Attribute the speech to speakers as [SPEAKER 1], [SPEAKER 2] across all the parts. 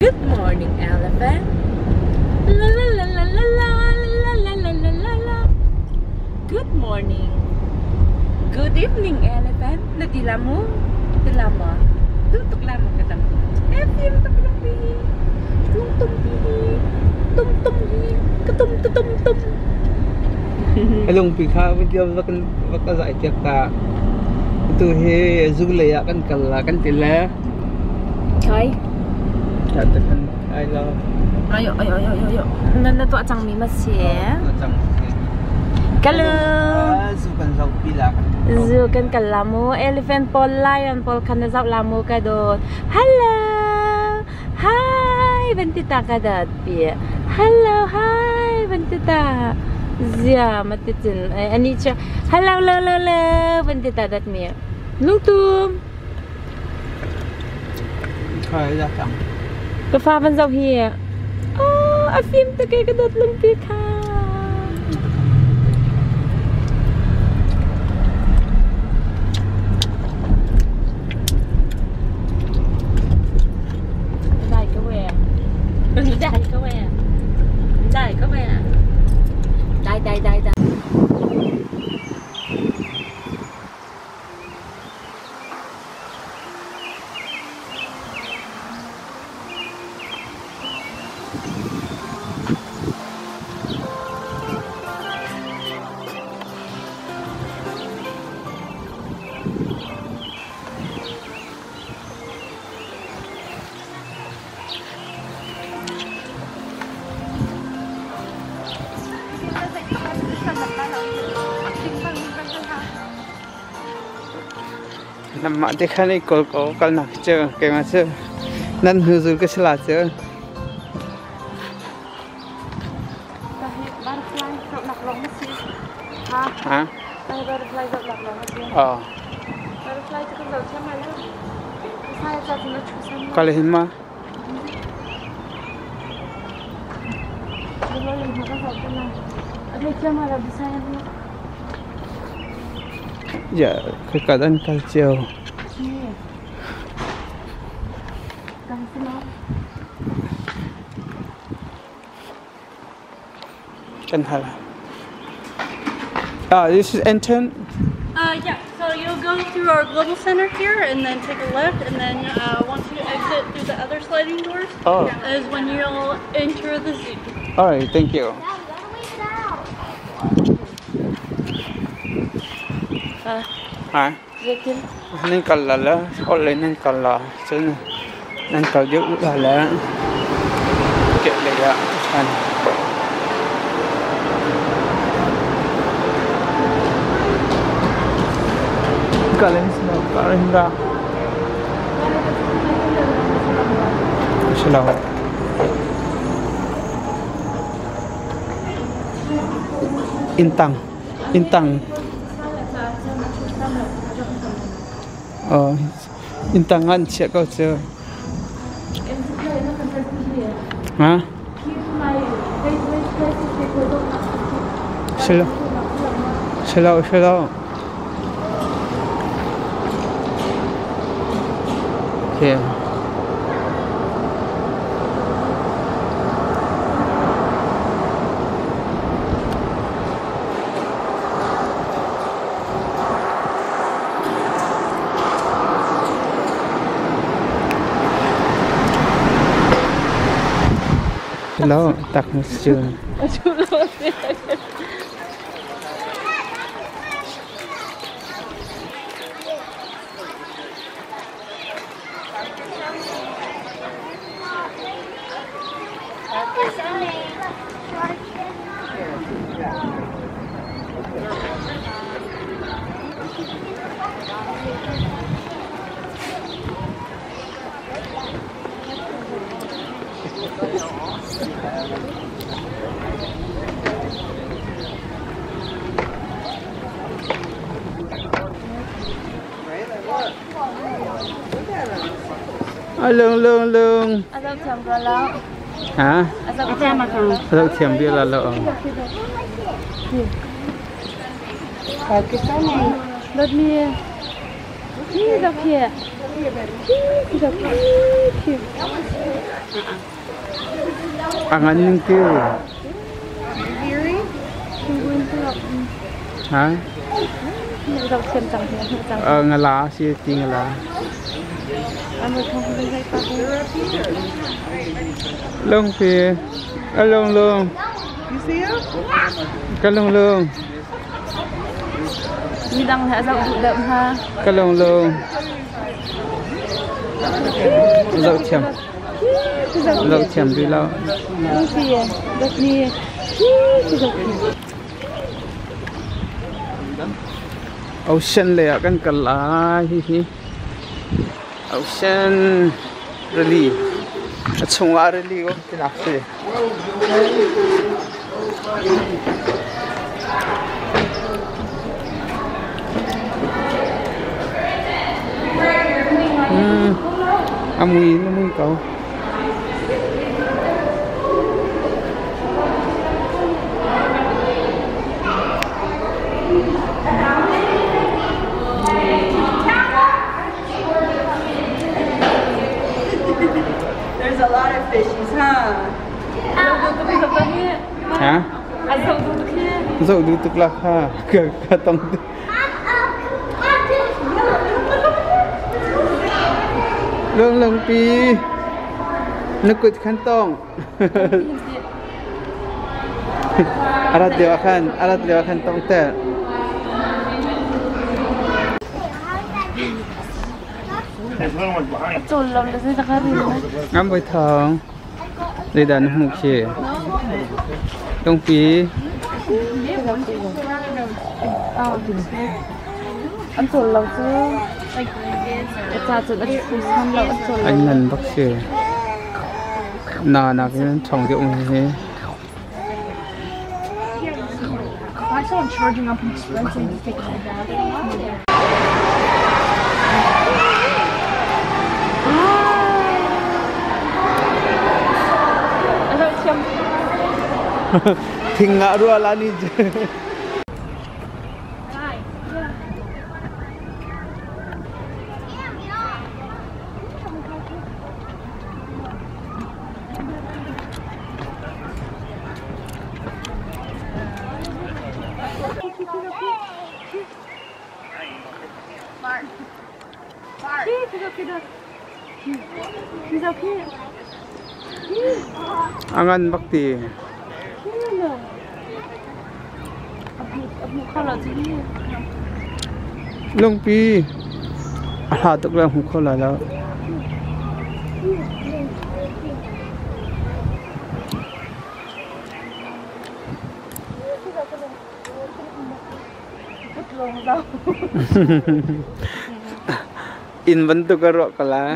[SPEAKER 1] Good morning, elephant. La la la la la la la la la la la la. Good morning. Good evening, elephant. Na ti la mu? Ti la ma? Tu tuk la ma ka tam. E fim tuk tuk pi. Lung tum pi. Tum tum hi. Ka tum tu tum tum.
[SPEAKER 2] Lungpi kha video va kan va ka zai piak ta. Tu hi zu lei ah kan kal la kan ti le.
[SPEAKER 1] Kai.
[SPEAKER 2] Ya te kan ai lo.
[SPEAKER 1] Ayo ayo ayo ayo. Na na tuah cangmi ma si.
[SPEAKER 2] Cang.
[SPEAKER 1] Kalu.
[SPEAKER 2] Zu kan zau pi la.
[SPEAKER 1] Zu kan kal la mu. Elephant pawl lion pawl khan na zau la mu ka dawt. Hello. Hi van ti ta ka dat pi. Hello hi van ti ta. Zia ma ti cin ani chu hello lo lo lo van ti ta dat mi. Lungtum.
[SPEAKER 2] Khai da cang.
[SPEAKER 1] Ka fa van zoh hi. Oh, a fim tuk e ka dawt lungpi kha. Dai ka we. Dai ka we. Dai ka we. Dai dai dai dai.
[SPEAKER 2] Mah te khan i kawl ko kalnak cu keimah cu nan hnuzul ka si la cu.
[SPEAKER 1] Butterfly zohnak lawng na si. Ha?
[SPEAKER 2] Ha?
[SPEAKER 1] Butterfly zohnak lawng na si.
[SPEAKER 2] Oh.
[SPEAKER 1] Butterfly cu kan zoh thiam lai lo. Sai ca cu na chu sam.
[SPEAKER 2] Kal hin ma? Ya, khika dan kal cio. Kan hal. Ah, this is entrance.
[SPEAKER 3] Yeah, so you'll go through our global center here and then take a left, and then once you exit through the other sliding doors
[SPEAKER 2] Oh.
[SPEAKER 3] is when you'll enter the zoo.
[SPEAKER 2] All right, thank you. Ha? Nan kal la la, online nan kal la, cun nan kal deuh la le keh lei ah ṭhan. Kal in snow kar in ra. Si lo. Intang. Intang. Oh, intang an chiah ko cu. Ha? Si lo. Si lo, si lo. Okay. Hello, tak na si Jun. Ah, lung lung lung.
[SPEAKER 1] A zoh thiam rua lo.
[SPEAKER 2] Ha?
[SPEAKER 1] A zoh thiam
[SPEAKER 2] A zoh thiam bia la lo.
[SPEAKER 1] Let me. Hi, zoh khi.
[SPEAKER 2] A ngan ning ti. Ha? Ngala si ti ngala. Lung pi. Lung lung. Ka lung lung.
[SPEAKER 1] Midang he a zoh duh deuh hna.
[SPEAKER 2] Ka lung lung. Zoh thiam. Zoh thiam rih lo. Ocean lei ah kan kal lai hihi. Ocean rili. A chungah rili um tinak si. A mui na mui ko.
[SPEAKER 4] There's a lot of fishies, huh?
[SPEAKER 2] Ha? Zoh duh tuk la kha. Ka tong Lung lung pi. Na kut khan tong. Arat lio khan, arat lio khan tong te. Ngam voi thong. Zeidah na hmuh khi? Lungpi.
[SPEAKER 1] An cawl lo cu. Ca cun a sam lo an cawl lo.
[SPEAKER 2] An ngan bak si. Na nak in chong deuh hi.
[SPEAKER 3] I saw him charging up and sprinting to take my bag.
[SPEAKER 2] Thing ngah rua la ni. A ngan bak ti. Lungpi a hla tuk le hmu kho lai lo. Inn bantuk a ruah ko lai.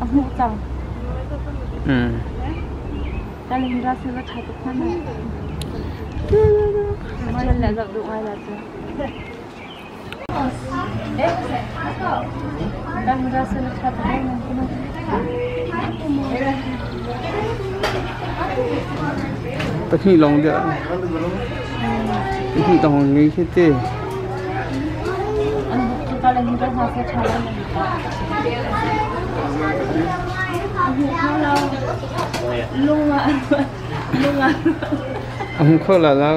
[SPEAKER 1] A hmuh cang. Kan ras na tha tuk hna. A le zoh duh ngai la cu. Kan ras na tha tuk hna.
[SPEAKER 2] Pahnih lawng deuh. Pahnih lawng ngei khi te.
[SPEAKER 1] An buk cu ka le hi hna se tha lo. Lung ah lung ah.
[SPEAKER 2] A hmu kho la lo.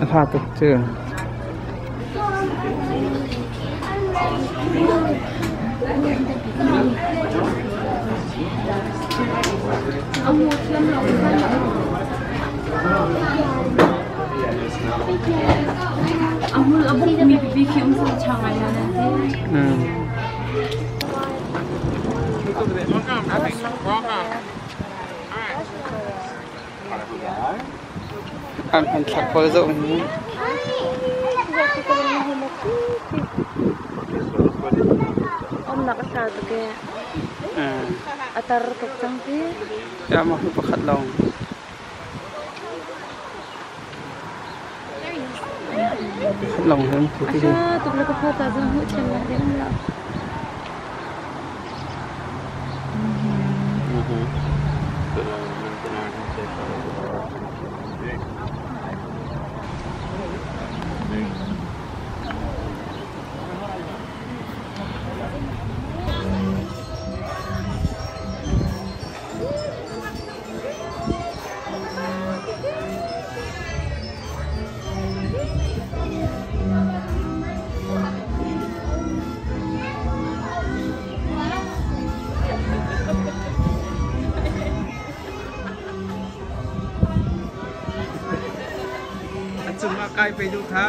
[SPEAKER 2] A tha tuk cu.
[SPEAKER 1] A hmul a buk mi pipi khi um sang chang ai na te.
[SPEAKER 2] An hman thlak pawl zoh hi.
[SPEAKER 1] Umnak a sau tuk ee. A tar tuk cang ti.
[SPEAKER 2] Ya mah hi pakhat lawng. Pakhat lawng hi
[SPEAKER 1] A tha tuk le ka phaw ta zong hmuh thiam lai ding lo.
[SPEAKER 2] Kai pe duh kha.